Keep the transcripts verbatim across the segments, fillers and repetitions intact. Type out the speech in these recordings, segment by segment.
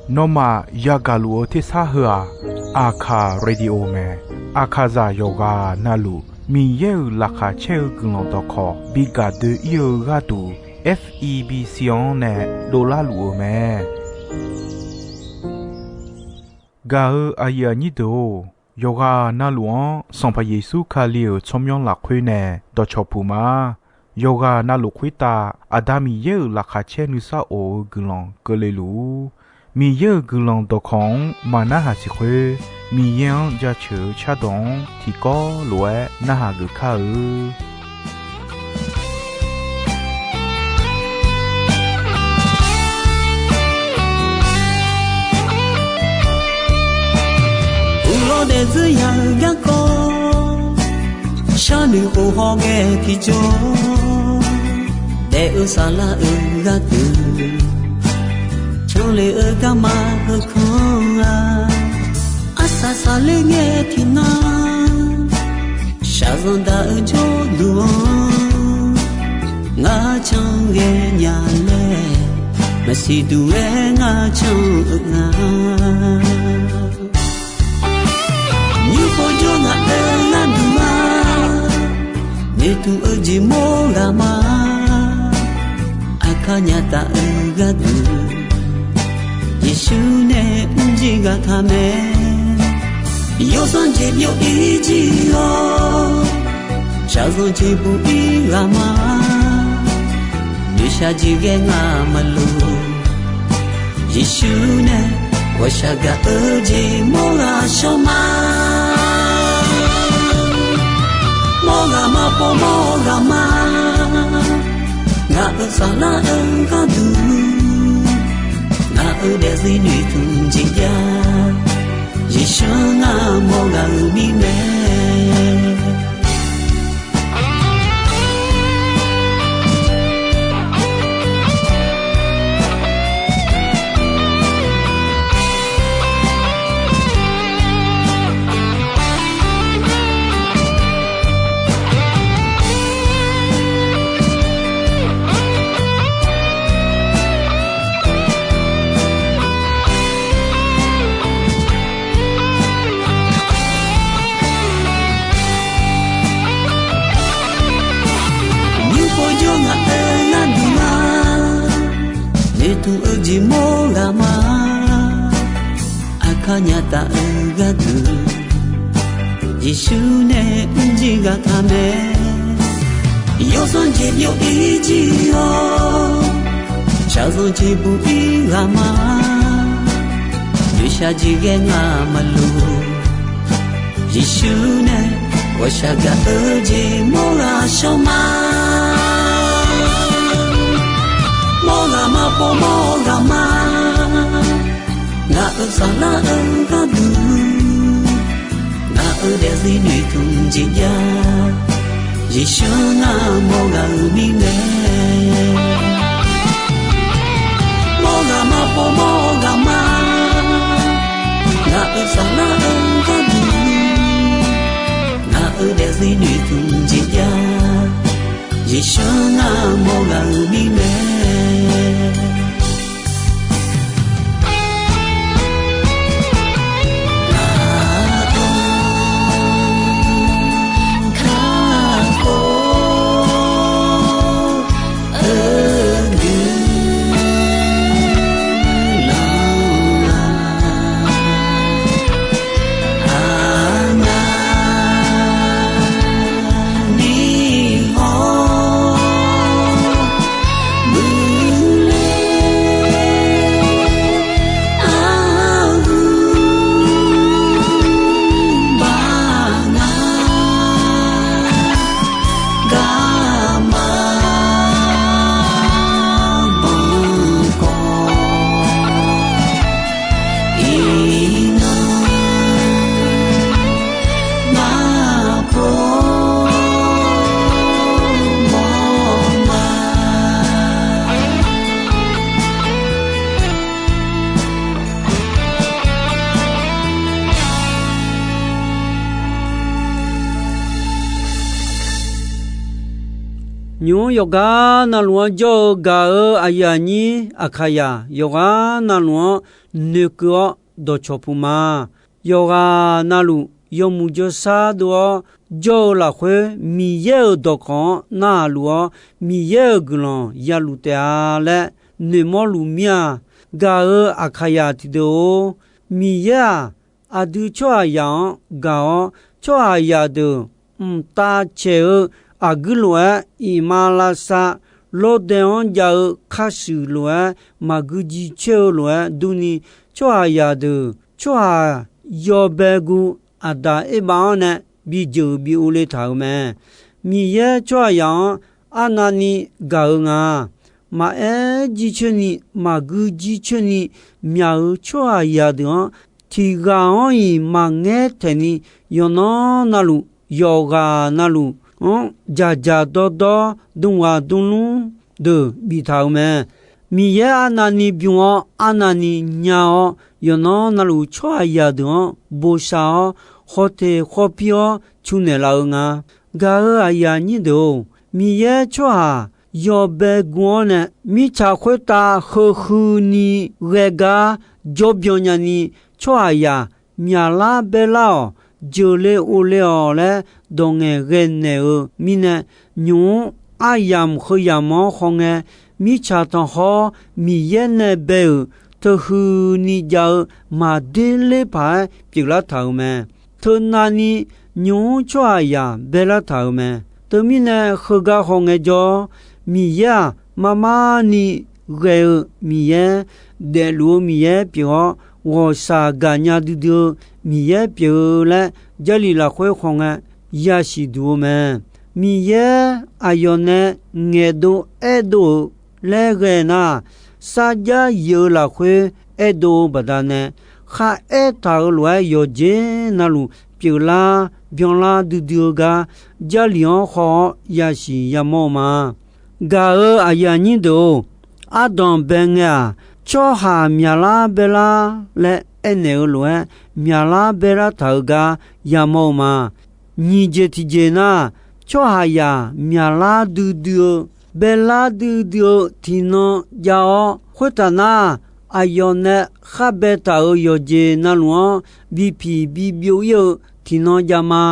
Nawmaf yagaq luf-eu tersar heu-aq, Aqkaq Radio mae. Aqkaqzaq yawqghaq navluf Miqyaer-euq laqkhaq caer-eu guiqlanq dawqkawq bi gaq doe-ir-eu gharduq, F E B C-anr nae dovlar luf-eu mae. Gaq-eu aqyuif aqnyir deuq-or, yawqghaq navluf-anr Sanqpaq Yeqsur Kali-euq tsawrmyanr lafkhoer nae dawqcawq puq ma. Yawqghaq navluf khoertav Aqda Miqyaer-euq laqkhaq caer nuisar of-eu guiqlanq keuvle luf-ur. Miqyaer-euq guiqlanq dawqkawq-anr maqnarhaq siq khoer, Miqyaer-anr jaceuq-eu cardawq-anr tiqkawv lof-aer narhaq geuf kar-eu. Uqlawr daefzir ya-eu garkawv, sharnoeq khof hawghae tiqjawr, daef-eu saflar-euq gharduq, canle-eu garma heukanr-a. Arsaq saqler ngae tiqnan, shaqzanq daq-eu jawrduq-anr, ngar can ghaenya laer, maqsiq duq-aer ngar can-eu nga. Nymr pov jawr ngaq-euq gharduq-a, noeqtmq-eu jeq mawr ghaq ma. Aqkar nya taf-eu gharduq, Yeqsur nae mrjir ghaq taq mae. Yawsanr jeq byov-ir jir-awr, shaqzanq jeq buq-ir ghaq ma. Noeqshaq jeq ghae ngaq maqloq, Yeqsur nae ghawqshaq gaq-eu jeq mawr ghaq shawr ma. Mawr ghaq ma pov mawr ghaq ma. Ngaq-euq saflar-eu gharduq, ngaq-euq daefzir noeqtmq jeq jav, Yeqsur ngar mawr ghaq-euq mirnae. Nymr pov jawr ngaq-euq gharduq ma, noeqtmq-eu jeq mawr ghaq ma. Aqkar nya taf-eu gharduq, Yeqsur nae mrjir ghaq taq mae. Yawsanr jeq byov-ir jir-awr, shaqzanq jeq buq-ir ghaq ma. Noeqshaq jeq ghae ngaq maqloq, Yeqsur nae ghawqshaq gaq-eu jeq mawr ghaq shawr ma. Mawr ghaq ma pov mawr ghaq ma. Ngaq-euq saflar-eu gharduq, ngaq-euq daefzir noeqtmq jeq jav, Yeqsur ngar mawr ghaq-euq mirnae. Mawr ghaq ma pov mawr ghaq ma. Ngaq-euq saflar-eu gharduq, ngaq-euq daefzir noeqtmq jeq jav, Yeqsur ngar mawr ghaq-euq mirnae. Kakhof-eu Nymq-mr yawqgar navluf-anr jawr-eu gaq-eu aqyuif aqnyir Aqkaqyaq yawqghaq navluf-anr noeqkeuv-awr dawqcawq puq ma. Yawqghaq navluf yawmuiq jawrshar dov-awr jawr-eu lafkhoer, Miqyaer-euq dawqkawq-anr narhaq luf-awr, Miqyaer-euq guiqlanq yaluf taef-a laer noeqmawr luf mir-a. Gaq-euq Aqkaqyaq tiqdeuq-or, Miqyaer-aq, aqdui tsawrhaqzaq-anr gaq-awr, tsawrhaqzaq deuq mqtav caeq-eu aqguir lof-aer, iqmalavshav lawrdae-anr jav-eu kharshuif lof-aer, maqgui jircoer-eu lof-aer durni, tsawrhaqzaq deuq tsawrhaq yawbae guv Aqdaq Erbav-anr nae bijeuq bi uvle taq-euq mae. Miqyaer tsawrhaqzaq-anr arnavni gaq-eu nga. Maqaer jircoer ni, maqgui jircoer ni, myaq-euq tsawrhaqzaq deuq-anr tiq ghaq-anr-iq maqngaer taeqni, yawqnan navluf, yawqghaq navluf-anr dzaqdzaq dawrdawr, dmghaq dmlmr deuq biftaq-euq mae. Miqyaer arnavni bym-awr, arnavni nya-awr, yawqnan navluf tsawrhaqzaq deuq-anr bosav-awr, khawf teq khawf pir-awr cu naeqlaf-eu nga. Gaq-euq aqyuif aqnyir deuq-or, Miqyaer tsawrhaq yawbae guv-awr nae, mirtsaq khoertav heu huini ghae gar jawrbyan nyani, tsawrhaqzaq myaqlar baerlar-awq, jeuqle ovle-awq laer dawq ngaeqghae naeq-eu mirnae, nymq-mr aryamq heu yamq-anr khawngae, mirtsaq tanqkhawr Miqyaer nae bae-euq teuhuini jav-eu maqder ler paq-aer pyeuflar taq-euq mae. Teunavni nymq-mr tsawrhaqzaq baerlar taq-euq mae. Teumirnae heugar khawngae jawr-awr, Miqyaer-aq, marmarni ghae-eu Miqyaer, daefluf-eu Miqyaer pyeuf-awr, ghawqshaq gaqnya duidui-eu Miqyaer pyeuf-eu laer, Jarlif lafkhoer khawngae yasiq duq-eu mae. Miqyaer aqyawf nae ngaeqdov aerdov-euq laer ghae nar, sarjax yif-eu lafkhoer aerdov-eu baqdanae, kharaer taq-euq lof-aer yawqjeq navluf pyeuflar byanlar duidui-eu gar, Jarlif-anr haw-awr yasiq yamawr-eu ma. Gaq-euq aqyuif aqnyir deuq-or, ardanq bae ngae-aq, tsawrhaq myaqlar baerlar laer aernaeq-eu lof-aer, myaqlar baerlar taq-eu gar yamawr-eu ma. Nyiq jeq tiqjeq nar, tsawrhaqzaq myaqlar duidui-eu, baerlar duidui-eu tiqnan jav-awr, khoertaq nar, aqyawf nae khar baetaq-euq yawqjeq navluf-anr bipiq bibyov ir-eu tiqnan jav ma.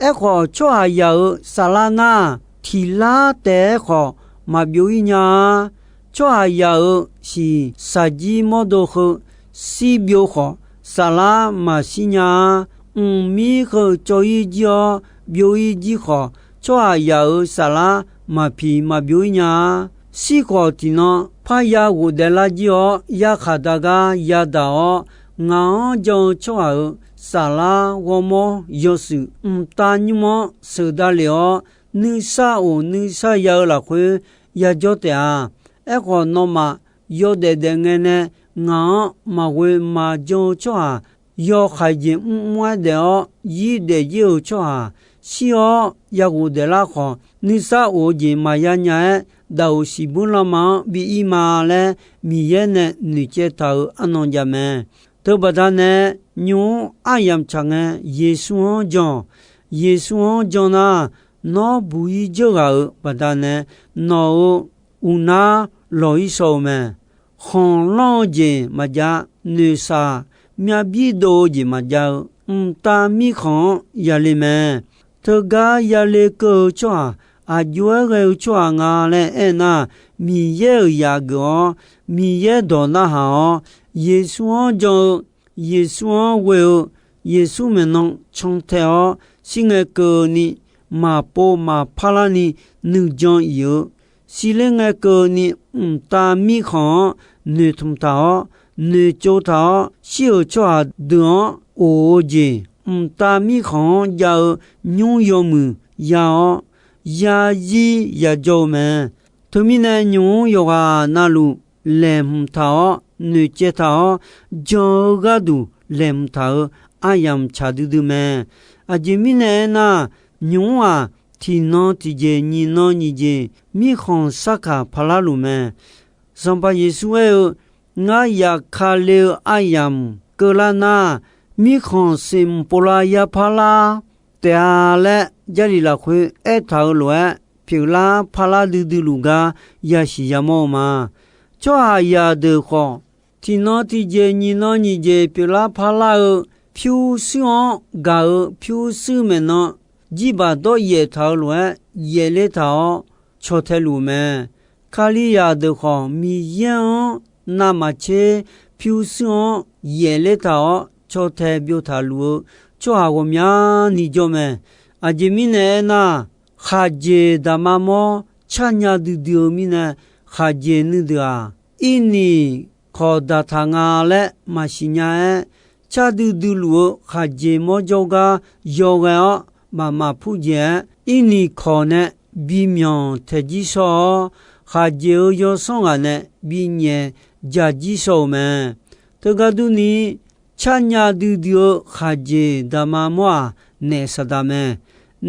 Aerkhawf, tsawrhaqzaq-euq saflar nar, tiq lar taef-aer khawf maqbyov ir nya-a. Tsawrhaqzaq-euq shiq shaqjir mawrdo heu shir byov khawf, saflar maqshir nya-a. Mqmir heu cawv ir jir-awr byov ir jir khawf, tsawrhaqzaq-euq saflar maqpiq maqbyov ir nya-a. Shir khawf tiqnan parya ghofdaef lar jir-awr, yarkhaq dagar yadaq-awr, ngaq-anr jan-eu tsawrhaq-euq saflar ghawrmawr yawshuif mqtav nymr-anr sheuqdav lef-awr, nuisar of nuisar ya-eu lafkhoer yajawr taef-a. Aerkhawf, nawmaf yawdaef daef ngae nae ngaq-anr maqghoe maqjan-eu tsawrhaq, yawhaiq jeq mrmr-aer daef-awr yir daef jir-euq tsawrhaq, shir-awr ya ghofdaef lar khawf, nuisar of-eu jeq maqya nya-aer, daqoq siqbur lanma-anr bi ir ma laer, Miqyaer nae noeqcaev taq-euq arnan jav mae. Teubaqda nae, nymq-mr aryamq tsaq ngae, Yeqsur-anr jan-awq. Yeqsur-anr jan nar, nawr buq-ir dzeur ghaq-euq baqdanae, nawq-euq uqnar lawq-ir shaw-eu mae. Khanqlanr-eu jeq maqjav, noeqshaq myavbir dov-eu jeq maqjav-eu, mqtav mirkhanq-anr yale mae. Teugar yale keuv-eu tsawrhaq, aqjox-aer ghae-eu tsawrhaq nga laer aernar, Miqyaer-euq zaq geuf-awr, Miqyaer dawq narhaq-awr, Yeqsur-anr jan-eu, Yeqsur-anr ghoe-eu, Yeqsur maeqnan cantae-awr, shir ngae keuvni, maqpov maqpar larni nuijan iq-eu, shirler ngae keuvni, mqtav mirkhanq-anr noeqtmq taq-awr, noeqtsov taq-awr, shir-euq tsawrhaq deuq-anr of-eu jeq, mqtav mirkhanq-anr jav-eu nymr yawmuiq ya-awr, yazir yajawr-eu mae. Teumirnae, nymq-mr yawqghaq navluf laeqhmq taq-awr, noeqcaev taq-awr, jan-eu gharduq laeqhmq taq-euq aryamq tsaq duidui mae. Aqjeq mirnae aernar, nymq-mr-aq, tiqnan tiqjeq, nyiq nan nyiq jeq, mirkhanq sarkaq paqlar luf mae. Sanqpaq Yeqsur aer-eu, Ngar yaf ka le-eu aryamq keuvlar nar, mirkhanq siqmq povlav yapar lar taef-a laer, Jarlif lafkhoer aertaq-euq lof-aer, pyeuflar parlar duidui luf gar yasiq yamawr-eu ma. Tsawrhaqzaq deuq khawf, tiqnan tiqjeq nyiqnan nyiqjeq pyeuflar parlar-eu pyurshuir-anr gaq-eu pyurshuir maeqnan jirbaq dawryaef taq-eu lof-aer yaefler taq-awr caw tae luf-eu mae. Kalizaq deuq khawf, Miqyaer-anr navmaqtser pyurshuir-anr yaefler taq-awr caw tae byov taq luf-eu tsawrhaq ghawqmyani jawr mae. Aqjeq mirnae aernar, khaqjeq daqma mawr carnya duidui-eu mirnae, khaqjeq nuideuq-aq, irniq kawq daqtaq nga laer maqsiq nya-aer, car duidui luf-eu khaqjeq mawr jawrgar yawghae-awr, bafmaf purjeq-aer irniq kawq nae bimyanq taeq jir shawr-awr, khaqjeq-euq yawsanr ghaq nae binyaef ja jir shawr-eu mae. Teugar durni, carnya duidui-eu khaqjeq daqma mawr-aq, naef saqdaq mae.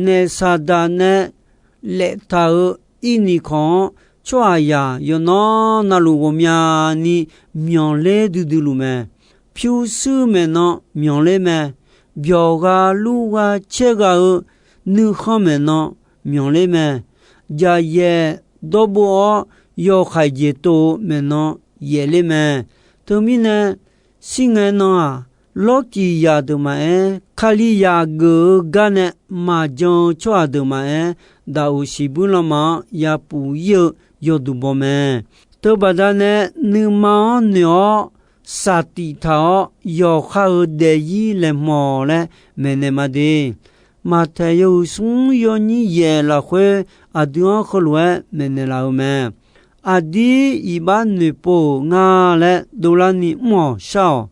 Naef saqdaq nae laeftaq-euq irniq kawq-anr tsawrhaqzaq yawqnan navluf ghawqmyani myanqler duidui luf mae. Pyurshuir maeqnan myanqler mae. Byawq gha lur gha caer gha-eu nuikhanr maeqnan myanqler mae. Jaqyaef dawrbov-awr yawkhaeq jeq tov-eu maeqnan yaefler mae. Teumirnae, shirngae nan-aq, lawrkiq zaq deuq maqaer, Kalizaq geuf-eu gar nae maqjan-eu tsawrhaq deuq maqaer, daqoq siqbuir lanma-anr yapuf ir-eu yawduq baw mae. Teubaqda nae nuima-anr noeq-awr, saqtif taq-awr yawqha-euq daefzir laeqhmq-awq laer maeqnaeq ma de. Maqtaeq yawhuiq smr yawnyir yaef lafkhoer aqdui-anr heulof-aer maeqnaeq laf-eu mae. Aqdir iqbax noeqpov-euq nga laer dovlarni mr-awq shar-awq.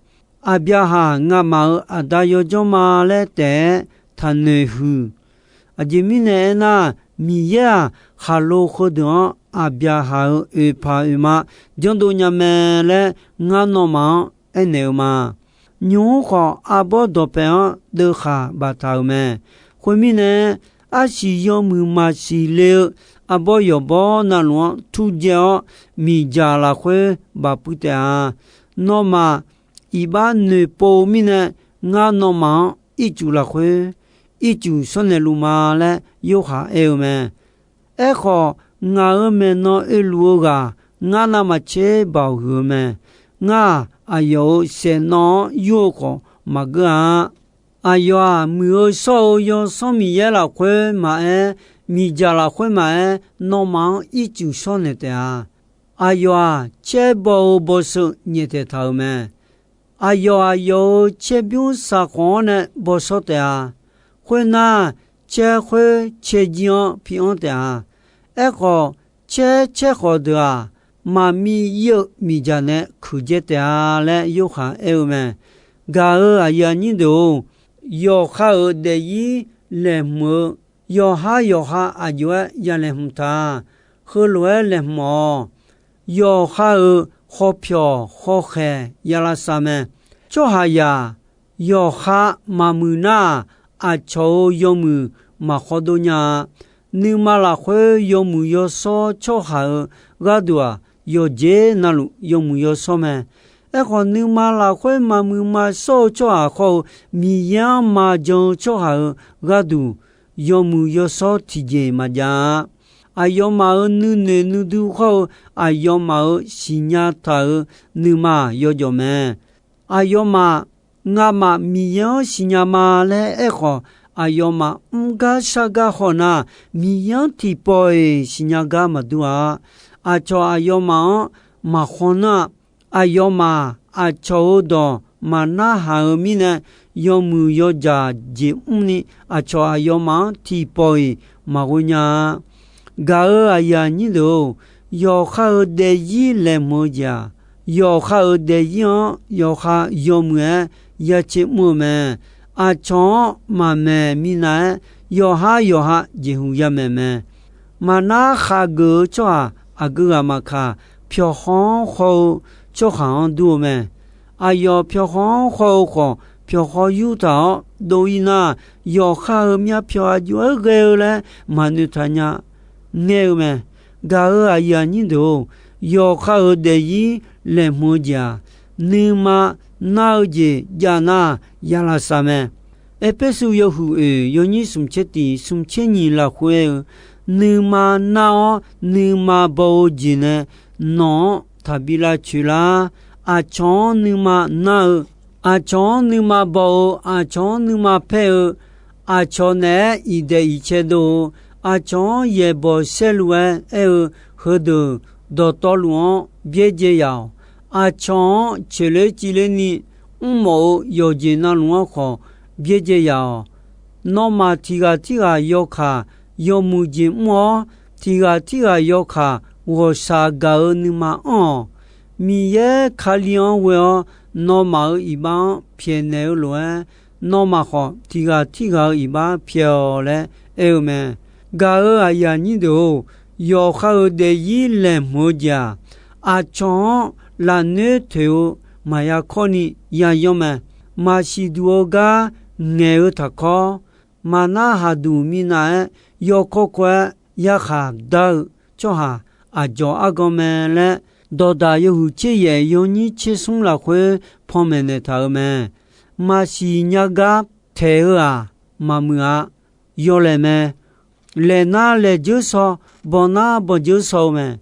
Aqbyaqhaq ngamaf-euq aqda yawjawr ma laer taef-aer taqnoeq huiq. Aqjeq mirnae aernar, Miqyaer-aq, khaqlo heudeuq-anr Aqbyaqhaq-euq oeqpaq oeqma janrdov nya mae laer ngar nawmaf-anr aernaeq-eu ma. Nymq-mr khawf, arbawr dawqpae-anr deuvkhaq baftaq-euq mae. Khoermirnae, arsiq yawmuiq maqsiq le-eu arbawr yawqbawr navluf-anr turjaev-awr, miqdzaq lafkhoer bafpuiv taef-a. Nawmaf iqbax noeqpov-eu mirnae, ngar nawmaf-anr ircuf lafkhoer ircuf shawrnaeq luf ma laer Yorhaq aer-eu mae. Aerkhawf, ngaq-euq maeqnan oeluf-eu ghaq ngar navmaqtser baoq huiq-eu mae. Ngar-aq, aqyawf-euq saeqnawv-anr yur-eu khawf maqgeur-a. Aqyawf-aq, muiq-eu shawr-eu Yawsanr Miqyaer lafkhoer maqaer, miqdzaq lafkhoer maqaer, nawmaf-anr ircuf shawrnaeq taef-a. Aqyawf-aq, caerbaw-eu bawseu nyaeftaeq taq-euq mae. Aqyawf aqyawf-euq caerbymr saqkhawf-anr nae bawshawr taef-a. Khoernar, caer khoer caerjir-anr pi anr taef-a. Aerkhawf, caer caer khawf deuq-aq, maqmiv ir-eu miqdzaq nae kuiqdzae taef-a laer Yorhaq aer-eu mae. Gaq-euq aqyuif aqnyir deuq-or, yawqha-euq daefzir laeqhmq-eu yawqhar yawqha aqjox-aer ya laeqhmq ta. Heulof-aer laeqhmq-awq. Yawqha-euq khawpyawq khawkhaeq ya lavsav mae. Tsawrhaqzaq yawqha maqmuiq nar-aq, aqcawq-euq yawmuiq maqkhawr dov nya-a. Nuima lafkhoer yawmuiq yawshawr tsawrhaq-euq gharduq-aq, yawqjeq navluf yawmuiq yawshawr mae. Aerkhawf, nuima lafkhoer maqmuiq maqshawr-eu tsawrhaq khawr-eu Miqyaer-anr maqjan-eu tsawrhaq-euq gharduq, yawmuiq yawshawr tiqjeq maqjav-a. Aqyawfmaf-euq nuinoeq nuidui khawr-eu aqyawfmaf-euq siqnya taq-euq nuima yawjawf mae. Aqyawfmaf ngamaf Miqyaer-anr siqnya ma laer aerkhawf, aqyawfmaf mrgar shargar haw nar, Miqyaer-anr tiqpawf-iq siqnya gar maqdur-a. Aqcawq aqyawfmaf-anr maqkhawr nar-aq, aqyawfmaf aqcawq-euq dawq maqnarhaq-euq mirnae, yawmuiq yawdzaq jeq mrni aqcawq aqyawfmaf-anr tiqpawf-iq maqghoe nya-a. Gaq-euq aqyuif aqnyir deuq-or, yawqha-euq daefzir laeqhmq-eu jeq-aq, yawqha-euq daefzir-anr yawqha yawmuiq-aer ya cae mr-eu mae. Aqcawq-anr maqmaeq minav-aer, yawqhar yawqha jeqhu ya maeq mae. Maqnar khaqgeuf-eu tsawrhaq aqgeu ghaq maqkaq, pyawqhaw-anr haw-eu tsawrhaq-anr dur-eu mae. Aqyawf pyawqhaw-anr haw-eu khawf, pyawqhaw yur taq-awr dov-ir nar, yawqha-euq myavpyawq aqjox-aer ghae-eu laer maqnoeq taq nya ngaer-eu mae. Gaq-euq aqyuif aqnyir deuq-or, yawqha-euq daefzir laeqhmq-eu jeq-aq, nuima nar-eu jeq jav nar, ya lavsav mae. Erpersu yawhuiq oeq yawnyir smq tser tiq smq tser nyiq lafkhoer aer-eu, nuima nar-awr nuima baw-eu jeq nae nawq-anr taqbi lavcoeq lar. Aqcawq-anr nuima nar-eu, aqcawq-anr nuima baw-eu, aqcawq-anr nuima paer-eu, aqcawq naeq-aer iqdaeq iqcae dov-eu, aqcawq-anr yaeqbawq saerlu-aer aer-eu, heudeuq dawqtawvluf-anr byaerdzae yaq-awq. Aqcawq-anr coeqler civler ni mrmawf-eu yawqjeq navluf-anr khawf byaerdzae yaq-awq. Nawmaf tiq ghaq tirghaq yawkaq yawmuiq jeq mr-awr, tiq ghaq tirghaq yawkaq ghawqshaq gaq-eu nuima anr-awq. Miqyaer Kali-anr ghoe-awr, nawmaf-euq iqbax-anr pyaeqnaeq-eu lof-aer, nawmaf khawf tiq ghaq tirghaq-euq iqbax pyaeq-awq laer aer-eu mae. Gaq-euq aqyuif aqnyir deuq-or, yawqha-euq daefzir laeqhmq-eu jeq-aq, aqcawq-anr lafnoer toeq-eu maqya kawr ni yayanr mae. Maqsiq duq-eu gar ngaeq-eu taqkawr, maqnar haqduq minav-aer yawkawr kawr-aer yarkhaq dar-eu tsawrhaq aqdzawq argan mae laer, dawqdaq yawhuiq tser yaef yawnyir tser smr lafkhoer panmaeq naeqtaq-euq mae. Maqsiq nya gar taeq-eu-aq, maqmuiq-a. Yawlaeq mae. Laeq nar laeq dzeur shaw, bawq nar bawq dzeur shaw-eu mae.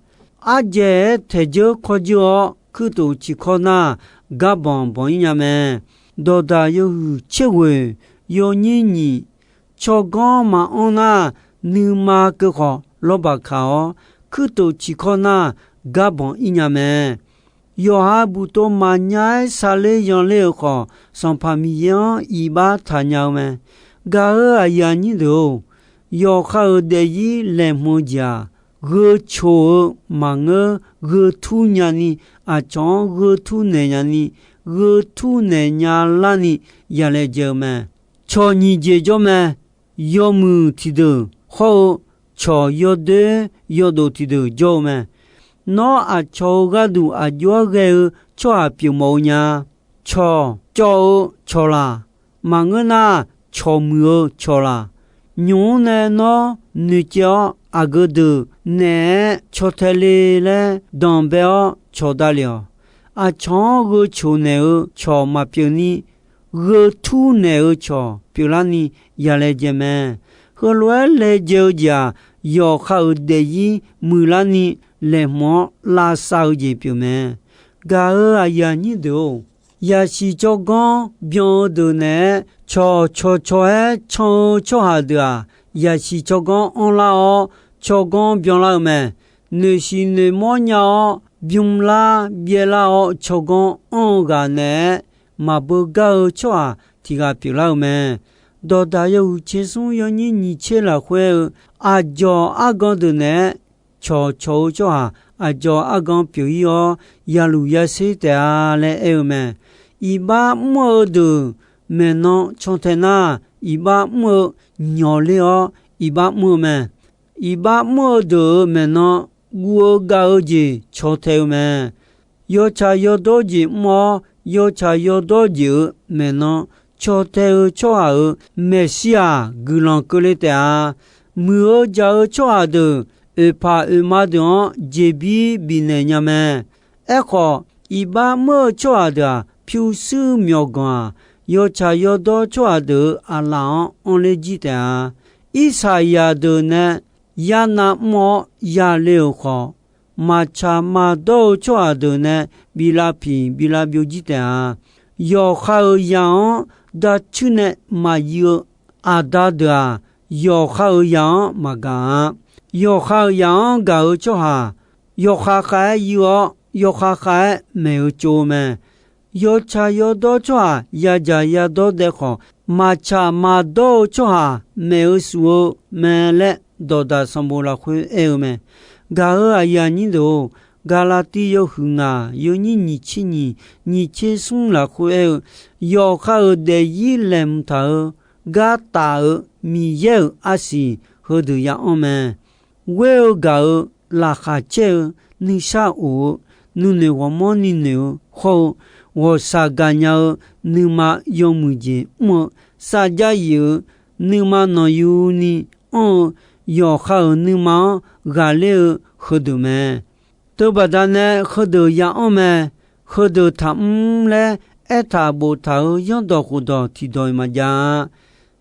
Ardzaeq-aer taeq dzeur kawr dzeur-awr, kuirtof ciqkawr nar, gar banq banq-ir nya mae. Dawqdaq yawhuiq tser ghoeq yawnyir nyiq, tsawrganr maqanr nar, nuima keuv khawf lawrbaq kaq-awr, kuirtof ciqkawr nar, gar banq-ir nya mae. Yawqha buqtov maqnya-aer sarler yanler-euq khawf, Sanqpaq Miqyaer-anr iqbax taqnya-eu mae. Gaq-euq aqyuif aqnyir deuq-or, yawqha-euq daefzir laeqhmq-eu jeq-aq, gheu coq-eu maqngeur, gheu tur nya ni, aqcawq-anr gheu tur naeq nya ni, gheu tur naeq nya larni yalaejae-eu mae. Cawq nyiq jeq jawr mae. Yawmuiq tiqdeuq hawr-eu, cawq yawdoer yawdof tiqdeuq jawr-eu mae. Nawr aqcawq-euq gharduq aqjox-aer ghae-eu tsawrhaq pyeufmawf-eu nya. Cawq cawv-eu cawqlaq, maqngeur nar, cawq muiq-eu cawqlaq. Nymq-mr nae nawr noeqcaev-awr, aqgeu deuq naeq-aer caw tae le laer danqbae-awr cawq davlef-awq. Aqcawq-anr gheu coq naeq-eu cawq maqpyeuf ni, gheu tur naeq-eu cawq pyeuflarni yalaejae mae. Heulof-aer laejae-eu jeq-aq, yawqha-euq daefzir muiqlarni laeqhmq-anr lavsav-eu jeq pyeuf mae. Gaq-euq aqyuif aqnyir deuq-or, yaqsiq tsawrganr byan-eu deuq naeq-aer cawqcawq cawq-aer can-eu tsawrhaq deuq-aq, yaqsiq tsawrganr anrlar-awr, tsawrganr byanlar-eu mae. Noeqshiq noeqmawr nya-awr, bymrlar byaerlar-awr tsawrganr anr-eu ghaq naeq-aer maqbeugar-eu tsawrhaq tiq ghaq pyeuflar-eu mae. Dawqdaq yawhuiq tser smr yawnyir nyiq tser lafkhoer-eu, aqdzawq argan deuq naeq-aer cawqcawq-eu tsawrhaq aqdzawq argan pyeuf-ir-awr, yaluf yaser taef-a laer aer-eu mae. Iqbax mr-eu deuq maeqnan cantae nar, iqbax mr-eu nyawqler-awr iqbax mr-eu mae. Iqbax mr-eu deuq-euq maeqnan guv-eu gav-eu jeq caw tae-eu mae. Yawtsaq yawdawr jeq mr-awr, yawtsaq yawdawr jeq-euq maeqnan caw tae-eu tsawrhaq-euq maeqshi-aq, guiqlanq keuvle taef-a. Muiq-eu jaq-eu tsawrhaq deuq, oeqpaq oeqma deuq-anr jeqbir bifnaeq nya mae. Aerkhawf, iqbax mr-eu tsawrhaq deuq-aq, pyurshuir myawqganq-aq, yawtsaq yawdawr tsawrhaq deuq-euq aqlaf-anr anrler jir taef-a. Irsaqyaq deuq nae yarnav mr-awr yale-euq khawf, maqtsaq maqdawr-eu tsawrhaq deuq nae bi lavpiq bi lavbyov jir taef-a. Yawqha-euq zaq-anr darcuir nae maqyuif-eu aqda deuq-aq, yawqha-euq zaq-anr maqgaq-a. Yawqha-euq zaq-anr gaq-eu tsawrhaq, yawkhav khav-aer yuif-awr, yawkhav khav-aer maeq-eu tsov-eu mae. Yawtsaq yawdawr tsawrhaq yadzaq yadawr dae khawf, maqtsaq maqdawr-eu tsawrhaq maeq-eu shuf-eu mae laer, dawqdaq sanqbof lafkhoer aer-eu mae. Gaq-euq aqyuif aqnyir deuq-or, Gaqlaqtiv yawhuiq ngaq yawnyir nyiq tser nyiq, nyiq tser smr lafkhoer aer-eu, yawqha-euq daefzir laeqhmq taq-eu, gar taf-eu Miqyaer-euq arsiq heudeuq ya anr mae. Ghoer-eu gaq-eu, laqkhaq caer-eu, nuisar of-eu, nuinoeq ghawrmawr ni noeq-eu hawr-eu, ghawqshaq gaqnya-eu, nuima yawmuiq jeq mr-eu, sarjax yif-eu, nuima nanqyuni anr-eu, yawqha-euq nuima-anr ghaqler-eu heudeuq mae. Teubaqda nae heudeuq ya anr mae. Heudeuq taqmr laer aertaq boftaq-euq zanrdawq khofdawq tiqdawq maqjav-a.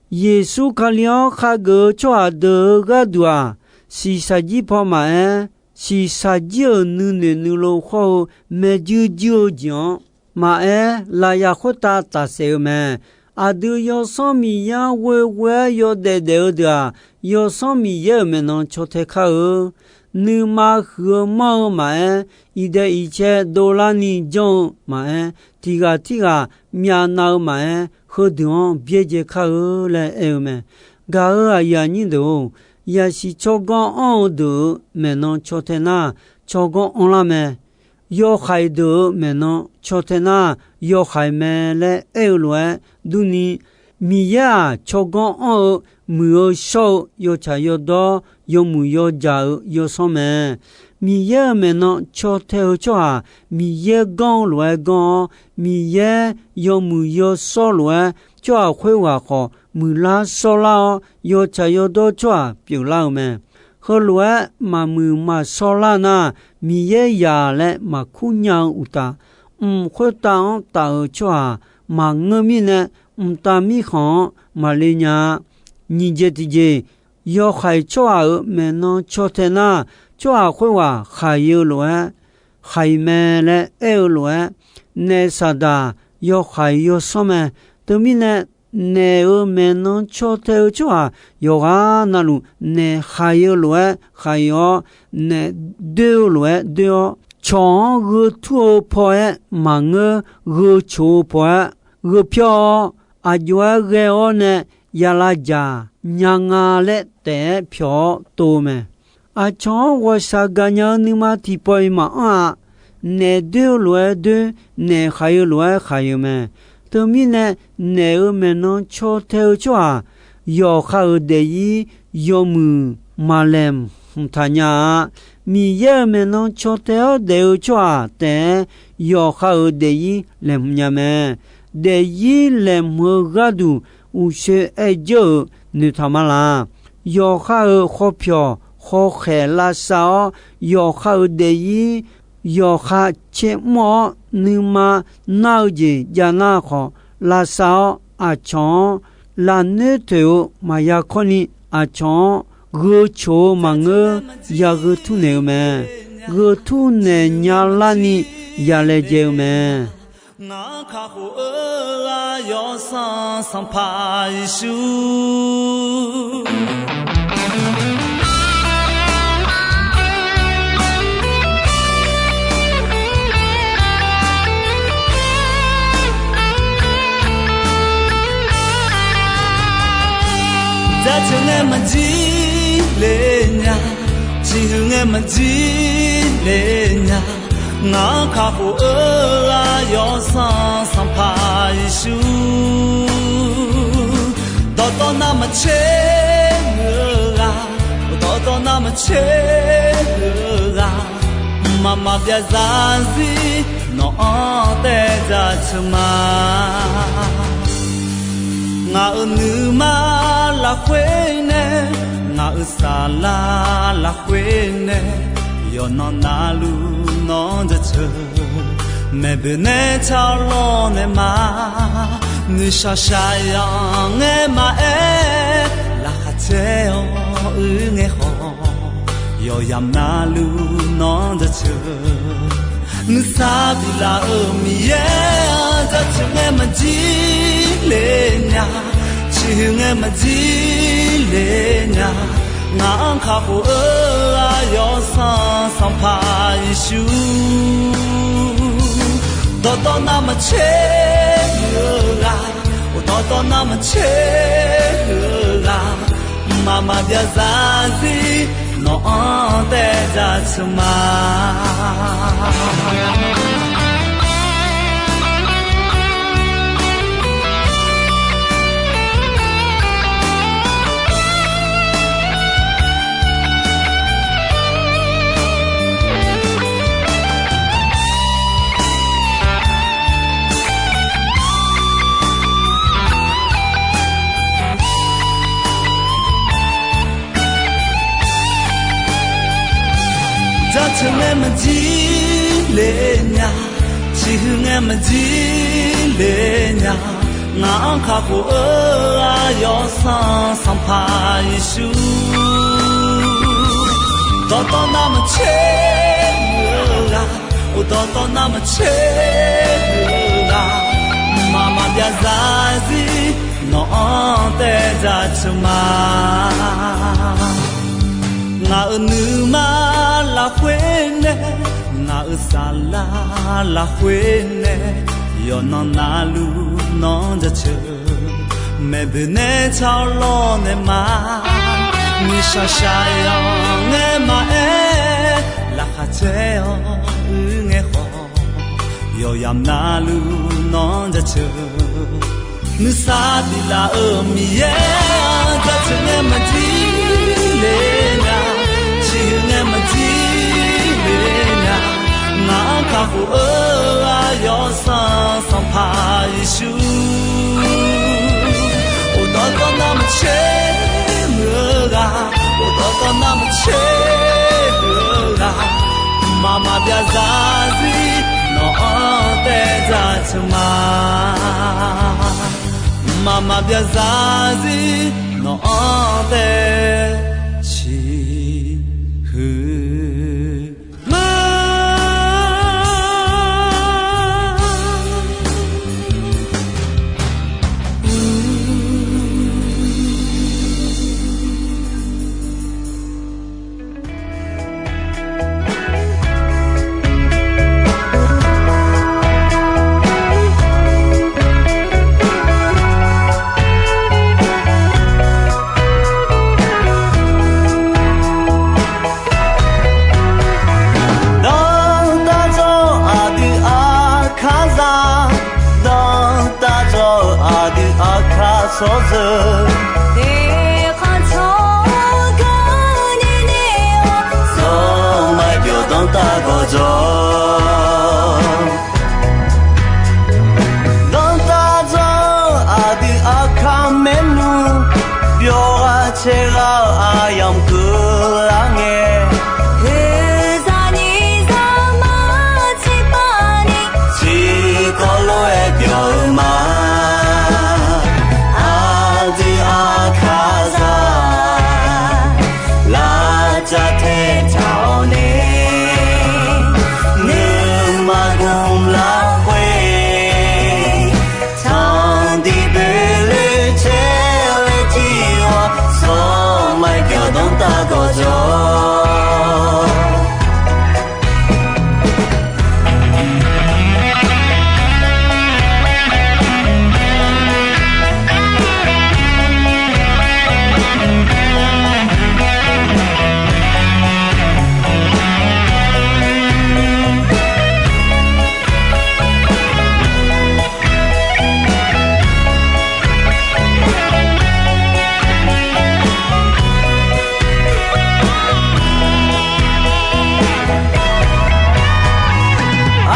Yeqsur Kali-anr khageuf-eu tsawrhaq deuq-euq gharduq-aq, shiqshaq jir paw maqaer, shiqshaq jir-euq nuinoeq nuilov khawr-eu, maeqjuir juir-eu jeq-anr maqaer, lafyaq khoertav tafsaef-eu mae. Aqdui Yawsanr Miqyaer-anr ghoeghoe-aer yawdaef daef-eu deuq-aq, Yawsanr Miqyaer-euq maeqnan caw tae kar-eu. Nuima huiq-eu manr-eu maqaer, iqdaeq iqcae dovlarni janr-eu maqaer, tiq ghaq tirghaq myavnav-eu maqaer, heudeuq-anr byaerdzae kar-eu laer aer-eu mae. Gaq-euq aqyuif aqnyir deuq-or, yaqsiq tsawrganr anr-eu deuq-euq maeqnan caw tae nar, tsawrganr anrlar mae. Yawhaiq deuq-euq maeqnan caw tae nar, yawhaiq mae laer aer-eu lof-aer durni, Miqyaer-aq, tsawrganr anr-eu, muiq-eu shawr-eu yawtsaq yawdawr, yawmuiq yawjaq-euq yawsanr mae. Miqyaer-euq maeqnan caw tae-eu tsawrhaq, Miqyaer ganr-eu lof-aer ganr-awr, Miqyaer yawmuiq yawshawr lof-aer tsawrhaq khoerghaq khawf muiqlar shawrlar-awr, yawtsaq yawdawr tsawrhaq pyeuflar-eu mae. Heulof-aer maqmuiq maqshawrlar nar, Miqyaer yaq laer maqkur nya-eu uqtaf, mq khoertav-anr taf-euq tsawrhaq maqngeur mirnae, mqtav mirkhanq-anr maqle nya-a. Nyiq jeq tiqjeq, yawhaiq tsawrhaq-euq maeqnan caw tae nar, tsawrhaq khoerghaq khaiq-eu lof-aer khaiq mae laer aer-eu lof-aer, naef saqdaq yawhaiq yawsanr mae. Teumirnae, naef-euq maeqnan caw tae-eu tsawrhaq yawqghaq navluf naef khaiq-eu lof-aer khaiq-awr, naef doer-eu lof-aer doer-awr, cawq-anr gheu tur-eu paw-aer maqngeur, gheu coq-eu paw-aer gheu pyawr-awr, aqjox-aer ghae-awr nae yalav dzaq nya nga laer taef-aer pyawq-awr tov-eu mae. Aqcawq-anr ghawqshaq gaqnya-eu nuima tiqpawf-iq maqanr-a. Naef doer-eu lof-aer doer, naef khaiq-eu lof-aer khaiq-eu mae. Teumirnae, naef-euq maeqnan caw tae-eu tsawrhaq yawqha-euq daefzir yawmuiq maqlaeqhmq taq nya-a. Miqyaer-euq maeqnan caw tae-awr daef-eu tsawrhaq taef-aer yawqha-euq daefzir laeqhmq nya mae. Daefzir laeqhmq-eu gharduq uqshoe aer dzeur-euq noeqtaq ma laq. Yawqha-euq khawpyawq khawkhaeq lavsav-awr, yawqha-euq daefzir yawqha caermr-awr, nuima nar-eu jeq jav nar khawf lavsav-awr, aqcawq-anr lafnoer toeq-eu maqya kawrni, aqcawq-anr gheu coq-eu maqngeur, ya gheu tur naeq-eu mae. Gheu tur naeq nya larni ya laejae-eu mae. Ngaq-anr kakhof-eu ghaq Yawsanr Sanqpaq Yeqsur. Jaceuq ngae maqjir le nya, ciqhuiq ngae maqjir le nya. Ngaq-anr kakhof-eu ghaq Yawsanr Sanqpaq Yeqsur. Dawqtawv navmaqtser muiq-eu ghaq, dawqtawv navmaqtser muiq-eu ghaq, mqmaq maqbyav zarzir nawq-anr taev jaceuq ma. Ngaq-euq nuima lafkhoer nae, ngaq-euq saflar lafkhoer nae, yawqnan navluf nawq-anr jaceuq. Maeqboeq nae tsarlawr nae ma, noeqshaq shaqyanq ngae maqaer, laqkhaq caer-awr uir ngae khawf, yawqyamq navluf nawq-anr jaceuq. Nuisar biflaf-euq Miqyaer-anr jaceuq ngae maqjir le nya, ciqhuiq ngae maqjir le nya. Ngaq-anr kakhof-eu ghaq Yawsanr Sanqpaq Yeqsur. Dawqtawv navmaqtser muiq-eu ghaq, dawqtawv navmaqtser muiq-eu ghaq, mqmaq maqbyav zarzir nawq-anr taev jaceuq ma. Jaceuq ngae maqjir le nya, ciqhuiq ngae maqjir le nya. Ngaq-anr kakhof-eu ghaq Yawsanr Sanqpaq Yeqsur. Dawqtawv navmaqtser muiq-eu ghaq, uqdawqtawv navmaqtser muiq-eu ghaq, mqmaq maqbyav zarzir nawq-anr taev dzaqteuq ma. Ngaq-euq nuima lafkhoer nae, ngaq-euq saflar lafkhoer nae, yawqnan navluf nawq-anr jaceuq. Maeqboeq nae tsawrlawr nae ma, nuishaq shaqyanq ngae maqaer, laqkhaq caer-awr uir ngae khawf, yawqyamq navluf nawq-anr jaceuq. Nuisar biflaf-euq Miqyaer-anr jaceuq ngae maqjir le nya, ciqhuiq ngae maqjir le nya, ngaq-anr kakhof-eu Aqyawf Sanqpaq Yeqsur. Uqdawqtawv navmaqtser muiq-eu ghaq, uqdawqtawv navmaqtser muiq-eu ghaq, mqmaq maqbyav zarzir nawq-anr taev dzaqteuq ma. Mqmaq maqbyav zarzir nawq-anr taev ciqhuiq ma. Danqtaq dzawr aqdui aqkar za, danqtaq dzawr aqdui aqkar shawr zeu. Eqkhanq tsawrganr ni nae-awr, sanqmai byawq danqtaq gawqjawq. Danqtaq dzawr aqdui aqkar maernmr, byawq ghaq caer ghaq-eu aryamq keuvlar ngae, heuzaq nyiq zaqmar tiqpav ni, tiqkawv lof-aer byawq-eu ma. Aqdui aqkar za, lavcav tae taq-awr nae, nuima gmq lafkhoer, tanqdiq boeloe caer-eu tiq ghaq, sanqmai byawq danqtaq gawqjawq.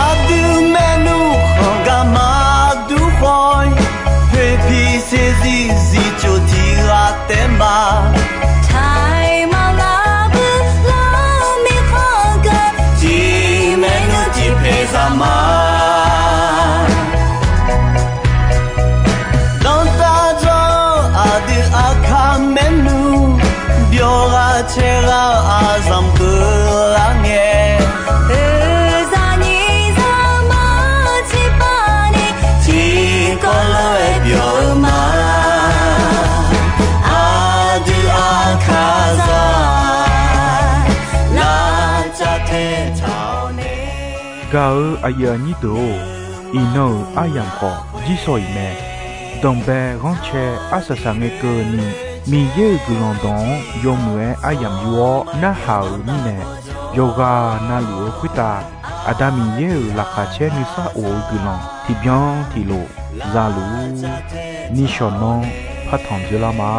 Aqdui maernmr khanq garma dur khawf-ir, poeqpiq saeqzir zifcoq tiq ghaq taef ma. Taiq maqlar bui lar-eu mirkhanq geu, tiq maernmr tiq paeq zaq ma. Danqtaq dzawr-eu aqdui aqkar maernmr, byawq ghaq caer ghaq-eu aqzanq keuvlar ngae, heuzaq nyiq zaqmar tiqpav ni, tiqkawv lof-aer byawq-eu ma. Aqdui aqkar za, lavcav tae taq-awr nae. Gaq-eu aqyuif aqnyir deuq-or, iqnan-euq aryamq khawf jirsawq iq mae. Danqbae ghanrcae arsaq saq ngae keuvni, Miqyaer-euq guiqlanq dawq-anr yawmuiq-aer aryamq yur-awr narhaq-euq mirnae, yawqghaq navluf-eu khoertav Aqda Miqyaer-euq laqkhaq caer nuisar of-eu guiqlanq tiqbyan tiqlof za luf-ur. Nishawq nanr partanq dzeurlar ma.